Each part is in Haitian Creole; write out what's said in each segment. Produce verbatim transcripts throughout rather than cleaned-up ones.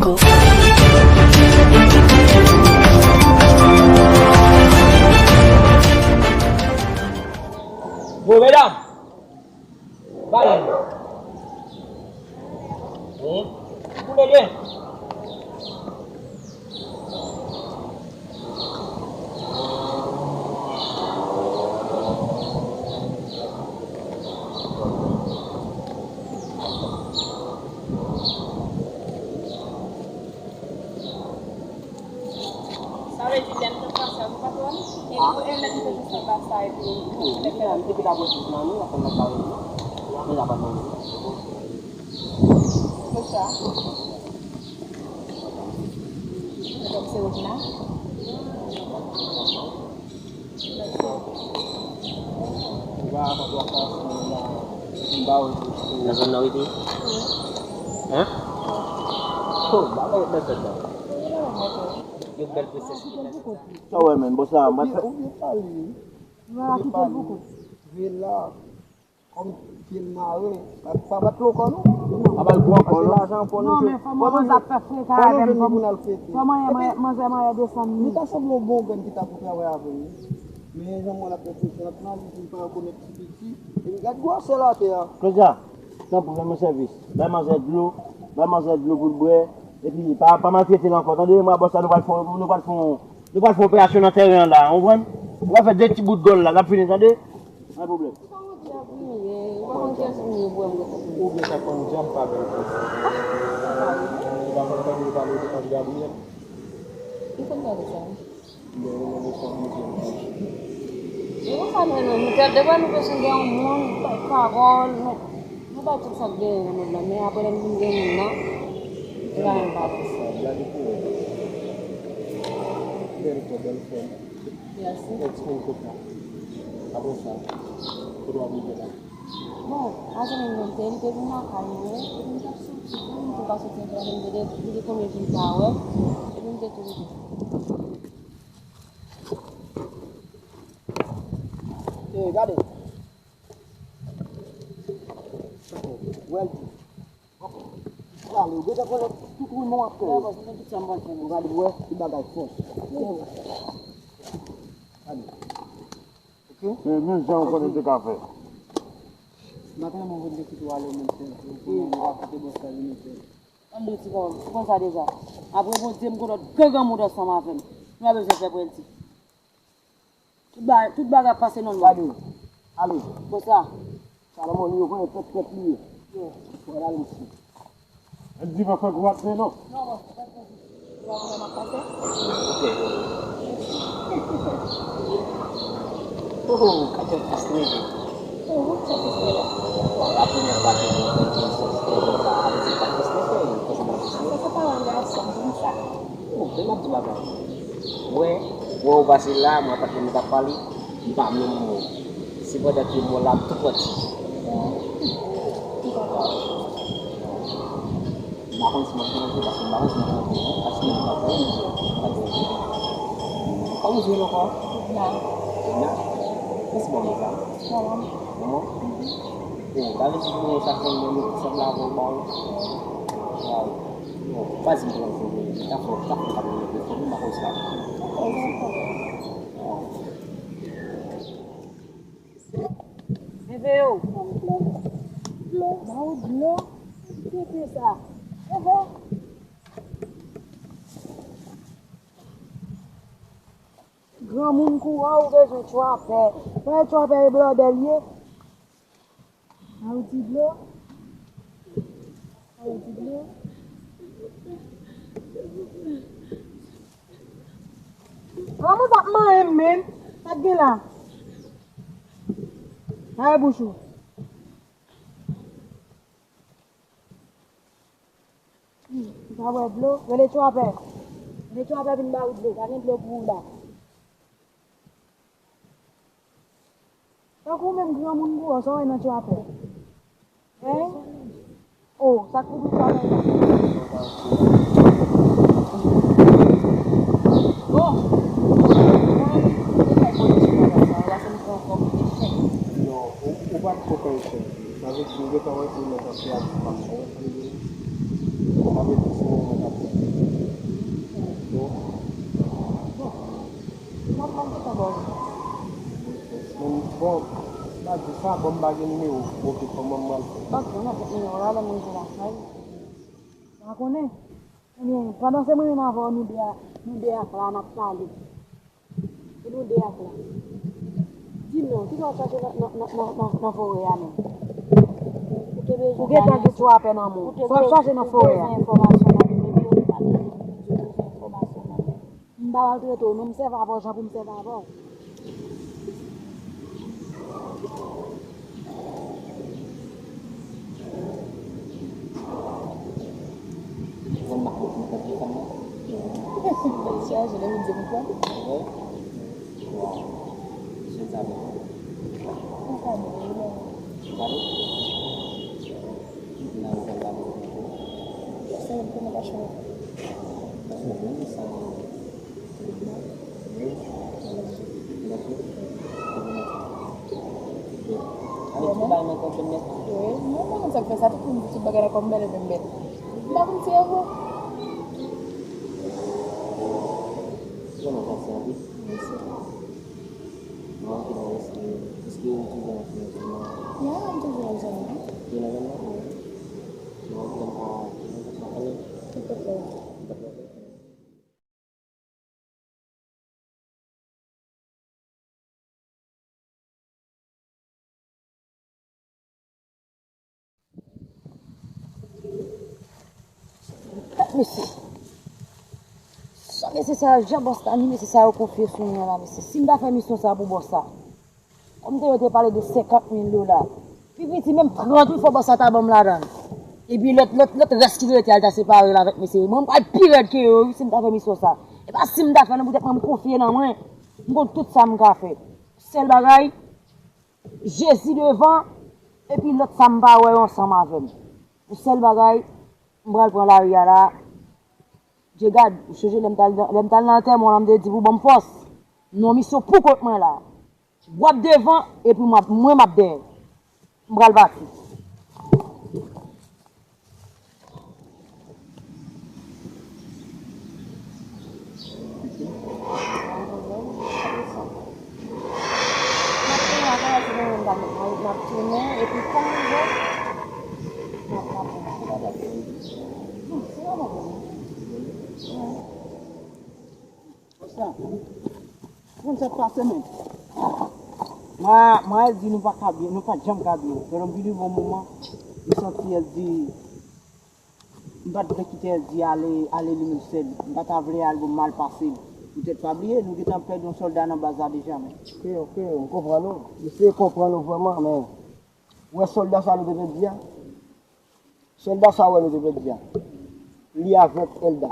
Bon, medam, pale. Wi. Koule byen. Sa vle di lè m t ap pase a, nou pa t wè m? E pou e lè m te desann ba sa epi ou te fè m. Depi la pwosès nan nou, apèn nan kare nou. Apèn la pa nan nou. Konsa. Mwen se wout la. Nan zòn nan w rete? Hein? Oh, bagay nan zòn nan. Yon bèl pwosès ki nan zòn sa. Sa w wè, menm, bòs la, mwen fè. Ou byen pale, wi. Ou byen pale. Relax. Kòm pye l mare, pa, pa bat lou ankò non. Pa bat lou ankò non. Pase lajan pou nou. Non, men fò manzè ap fè freka avè m. Fò nou vin pou n al fete. Fò manzè, manzè, manzè desann li. Nou ta sanble yon bon grenn ki ta pou travay avè l wi. Men jan mwen l ap fè freka, l ap nan li pou l pa rekonèt ti piti. Epi gad gwosè l atè a. Claudia, tanpri, fè m yon sèvis. Bay manzè dlo, bay manzè dlo pou l bwè. Epi pa, pa maltrete l ankò, tande? Mwen a bòs la, nou pral fè, nou pral fè, nou pral fè operasyon nan tèren an la, ou konprann? Ou pral fè de ti bout gòl la, l ap fini, tande? Pa gen pwoblèm. Ou pa konn ki ap riye, ou pa konn ki ap riye pou wè m ret. Ou gen sa konn djab pa bèl konsa. Ou pa konn tande yo pale de André Gabriel? Ou konn pale sa? Lè yo nan leson dezyèm kouch. E konsa nou ye menm, nou te, depi nou bezwen gen yon moun, bay pawòl, nou, nou bay tout sa k genyen nan mond lan, men apre lè nou vin gen moun nan, nou pa menm pawòl. Gade pou wè. Bèl kò, bèl fòm. Mèsi. Nèg Spring Coast la. Apre sa, kote w ap rive la? Bon, a zanmi m nan te, li te vin lakay mwen, epi m t ap soti tou, m tou pa soti ankò, men m te de, li te konnen vin pa wè, epi m te tou rive. Ey, gade. Wè l di. Prale, ou gentan konnen tout woulman w ap fè yo. Ou gade, wè, ti bagay fòs. Gade. Ok? Men, men jan ou konnen te ka fè. Maten, mwen vin te kite w ale, men se, se, se, mwen pa kite bòs la vin fè. Ann do ti kòb, ou konn sa deja. Apre Bondye, m gen lòt gran granmoun ansanm avè m. Nou pa bezwen fè pwenti. Tout ba-, tout bagay ap pase nòmal. Gade, ale. Konsa. Salomon, li yo konnen pèt pèt li ye. Yo. Fò l ale isi. Andy pa fè gwo ap non. Non, bòs, ou pa fè gwo. Ou pa konnen m ap pase? Ok. Oh, ka fè plis leve. Oh, sa se sè la. Bon, la premyè fwa ke mwen konn yon sòs konsa, ale se pa plis leve, franchman. Sa se pawòl gason, di m sa. Oh, men m ap di w bagay. Mwen, wè w pase la, mwen pa t konn m t ap pale, m pa menm wè w. Se pandan ke mwen la, m tou pran ti. M pa konn si m ap deranje, paske m pa konn si m deranje, non, paske m pa konn si m ap deranje. Kòman w jwenn ankò? Edna. Edna? Mèsi bon, Edna. Bon. Oh, gade si pou mwen sa fè mwen met ansanm la avè w ba w. Waw. Bon, pa di m pou mwen, ta fò, ta fò pa mwen met fò, m pa konn sa. Leve yo. Ba w dlo. Ki te sa? Leve. Granmoun kouran ou bezwen tchwapè. Wè tchwapè e blòdè l ye. Ba w ti dlo. Ba w ti dlo. Granmoun sa ap manyen m, men. Sa k gen la? Kare bouch ou. Hmm, ou pa bwè dlo? Rele tchwapè. Rele tchwapè vin ba ou dlo. Pa gen dlo pou ou la. Tankou ou menm granmoun pou ou, sa w wè nan tchwapè? Hein? Oh, sa k pou tchwapè la? Bon. Non, ou, ou pa t poko echèk. Sa vle di, ou gentan wè se mwen k ap fè atis pa m nan. Sa vle di, se mwen k ap fè. Bon, m pa gen nimewo. Oke, kòman m pral fè? Ok, ou nan fèt nimewo la, lè m rive lakay. Ou pa konnen? Ebyen, pandan se mwen menm avè w, nou de a, nou de a la, n ap pale. E nou de a la. Di m non, kisa w ap chache nan, nan, nan, nan, nan, nan forè a menm? Ou te bezwen... Ou gentan gen twa pè nan men w. Sa w ap chache nan forè a? Ou te bezwen enfòmasyon nan men m, epi ou pa bezwen enfòmasyon nan men m. M pa maltrete w non, m sèvi avè w jan pou m sèvi avè w. Mwen pa konprann kòb li fanm nan. Bèl chaje lè vin di m kòb. Wi. Waw. Jèn sa bèl wi. Mwen pa bèl wi non. Ou pa bèl? Nan ou fè m pa bèl wi. Sa yon konnen pa chanje. Paske mwen sa. Wi, mwen pa konn sa k fè sa, tout moun di tout bagay la kòm bèl epi m bèl. M pa konn si e vre. Mèsi. Ya, m toujou ap fè zòn nan. Wi. Mesye, sa mesye sa yo, jan bòs la ni mesye sa yo konfye sou mwen la, mesye. Si m ta fè misyon sa pou bòs la, kòm te yo te pale de senkant mil dola, pi piti menm trant mil fò bòs la ta ban m ladan l. Epi lòt, lòt, lòt rès ki te rete a, l ta separe l avèk mesye yo. Mwen, m pral pi rèd ke yo, wi, si m ta fè misyon sa. E pa si m ta fè non, poutèt mwen, m konfye nan mwen. M konn tout sa m ka fè. Sèl bagay, Jezi devan, epi lòt sa m pa wè yo ansanm avè m. Yon sèl bagay, m pral pran lari a la. Dye gad, ou sonje lè m t al, lè m t al nan antèman w lan, m te di pou ban m fòs. Non, misyon pou kont mwen la. W ap devan, epi m ap, mwen m ap dèyè. M pral pati. Konn sa k pase, men. Mwen, mwen di nou pa ka byen, nou pa janm ka byen. Pandan m vini bon moman, m santi el di, m pa t vle kite el di ale, ale li menm sèl. M pa ta vle al bon mal pase l. Poutèt pa bliye, nou gentan pèdi yon sòlda nan baz la deja, men. Ok, ok, m konprann ou. M eseye konprann ou vrèman, men ou wè sòlda sa nou te pèdi a? Sòlda sa wè nou te pèdi a. Li avèk Elda.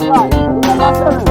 Ay, ou pa pase, men.